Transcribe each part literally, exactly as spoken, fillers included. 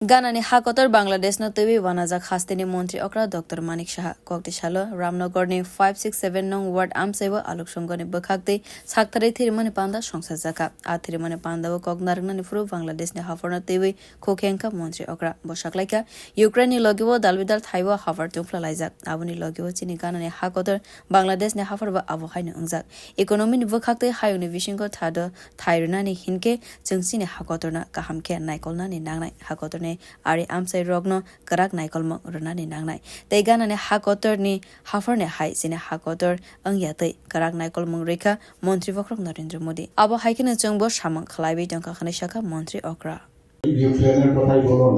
Ganani ha kotor Bangladeshno twiwi wanajak hasteni montri okra Doctor Manik Saha. Kokti salo Ramnagarni five six seven nong ward amchaibo Aluk Songhoni bwkhaktwi saktarwi thirimani panda songsajakha. A thirimani pandao kok narwknani phuru Bangladeshni haphorno twiwi khuk hengkha montri okra. Bo saklaikha, Ukraineni logio dalbidal thaibo haphar tungphla laijak. Aboni logio chini ganani ha kotor Bangladeshni hapharbo abo haino wngjak. Economyni bwkhaktwi hayungni bisingo thado thai rwnani hinkhe chwng chini ha kotorno kaham khe naikolnani nangnai. Ha kotorni ari amchairokno kwrak naikolmung rwnani nangnai. Tei ganani ha kotorni hapharni hai chini ha kotor wngya twi kwrak naikolmung rwikha Montri Bokhorok Narendra Modi. Abo hai kheno chwngbo samung khlaiwi tongkha hwnwi sakha Montri okra. ইউক্রেনের কথাই বলুন,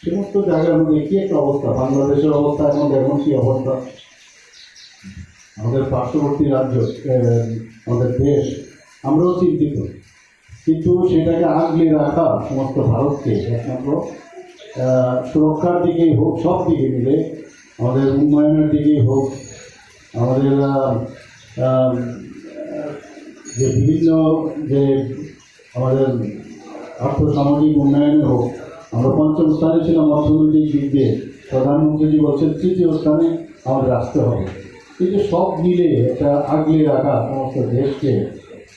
সমস্ত জায়গার মধ্যে কি একটা অবস্থা, বাংলাদেশের অবস্থা এখন এমন কি অবস্থা, আমাদের পার্শ্ববর্তী রাজ্য, আহ, আমাদের দেশ, আমরাও চিন্তিত। কিন্তু সেটাকে আগলে রাখা সমস্ত ভারতকে একমাত্র, আহ, সুরক্ষার দিকেই হোক, সব দিকে মিলে, আমাদের উন্নয়নের দিকেই হোক, আমাদের, আহ, আহ, যে বিভিন্ন যে আমাদের আর্থ সামাজিক উন্নয়নে হোক, আমরা পঞ্চম স্থানে ছিলাম অর্থনৈতিক দিক দিয়ে, প্রধানমন্ত্রীজি বলছেন তৃতীয় স্থানে আমাদের আসতে হবে। এই যে সব মিলে একটা আগলে রাখা সমস্ত দেশকে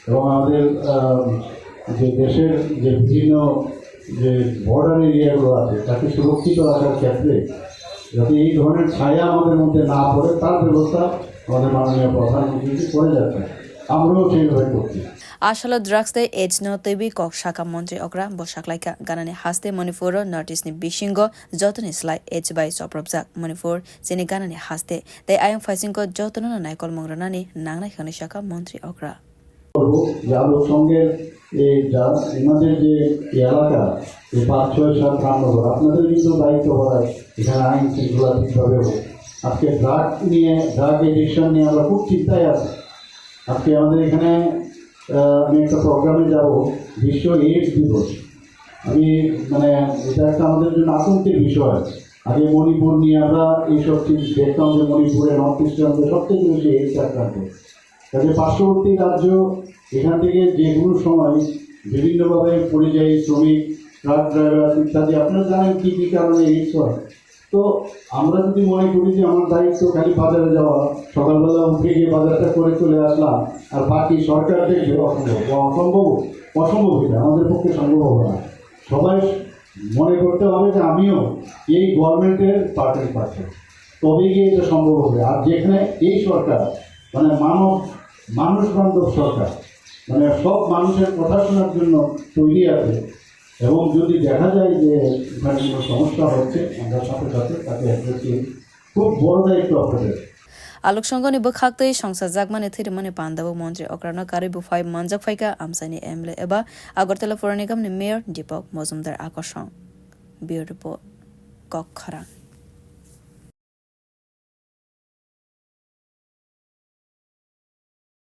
এবং আমাদের, আহ, যে দেশের যে বিভিন্ন যে বর্ডার এরিয়াগুলো আছে, তাকে সুরক্ষিত রাখার ক্ষেত্রে যাতে এই ধরনের ছায়া আমাদের মধ্যে না পড়ে, তার ব্যবস্থা আমাদের মাননীয় প্রধানমন্ত্রী করে যাচ্ছেন, আমরাও সেইভাবে করছি। Asalo drugs tei AIDS no twiwi kok sakha montri okra. Bo saklaikha, ganani haste Manipur o North East ni bisingo jotoni slai AIDS bai chopropjak Manipur chini ganani haste tei ayang phaisingo jotono no naikolmung rwnani nangnai hwnwi sakha montri okra. করবো যে আলোর সঙ্গে এই যা-, এনাদের যে এলাকা, এই পাঁচ, ছয়, সাত রামনগর, আপনাদের কিন্তু দায়িত্ব করায় এখানে আইন শৃঙ্খলা ঠিকভাবে হোক। আজকে ড্রাগ নিয়ে, ড্রাগ এডিকশন নিয়ে আমরা খুব চিন্তায় আছি। আজকে আমাদের এখানে, আহ, আমি একটা প্রোগ্রামে যাব, বিশ্ব এইডস দিবস। আমি, মানে, এটা একটা আমাদের জন্য আতঙ্কের বিষয়। আগে মণিপুর নিয়ে আমরা এইসব চিজ দেখতাম যে মণিপুরে, নর্থ ইস্টে আমাদের সবথেকে বেশি এইডস আক্রান্ত। কাজে পার্শ্ববর্তী রাজ্য, এখান থেকে যে কোনো সময় বিভিন্নভাবে পরিযায়ী শ্রমিক, ট্রাক ড্রাইভার ইত্যাদি, আপনারা জানেন কি কি কারণে এইডস হয়। তো আমরা যদি মনে করি যে আমার দায়িত্ব খালি বাজারে যাওয়া, সকালবেলা উঠে গিয়ে বাজারটা করে চলে আসলাম, আর বাকি সরকার দেখবে, অসম্ভব, অসম্ভব, অসম্ভব এটা আমাদের পক্ষে সম্ভব হবে না। সবাই মনে করতে হবে যে আমিও এই গভর্নমেন্টের পার্ট অ্যান্ড পার্সেল, তবেই গিয়ে এটা সম্ভব হবে। আর যেখানে এই সরকার, মানে, মানব, মানুষ বান্ধব সরকার, মানে, সব মানুষের কথা শোনার জন্য তৈরি আছে, এবং যদি দেখা যায় যে এখানে কোনো সমস্যা হচ্ছে, আমরা সাথে সাথে তাকে অ্যাড্রেস করি। খুব বড় দায়িত্ব আপনাদের। Aluk Songhoni bwkhaktwi songsajakmani thwirimani pandao montri okrano karwi buphai manjak phaikha amchaini M L A eba Agartala Puranigamni Mayor Deepak Majumdar Akosong. Bureau Report, Kok Khorang.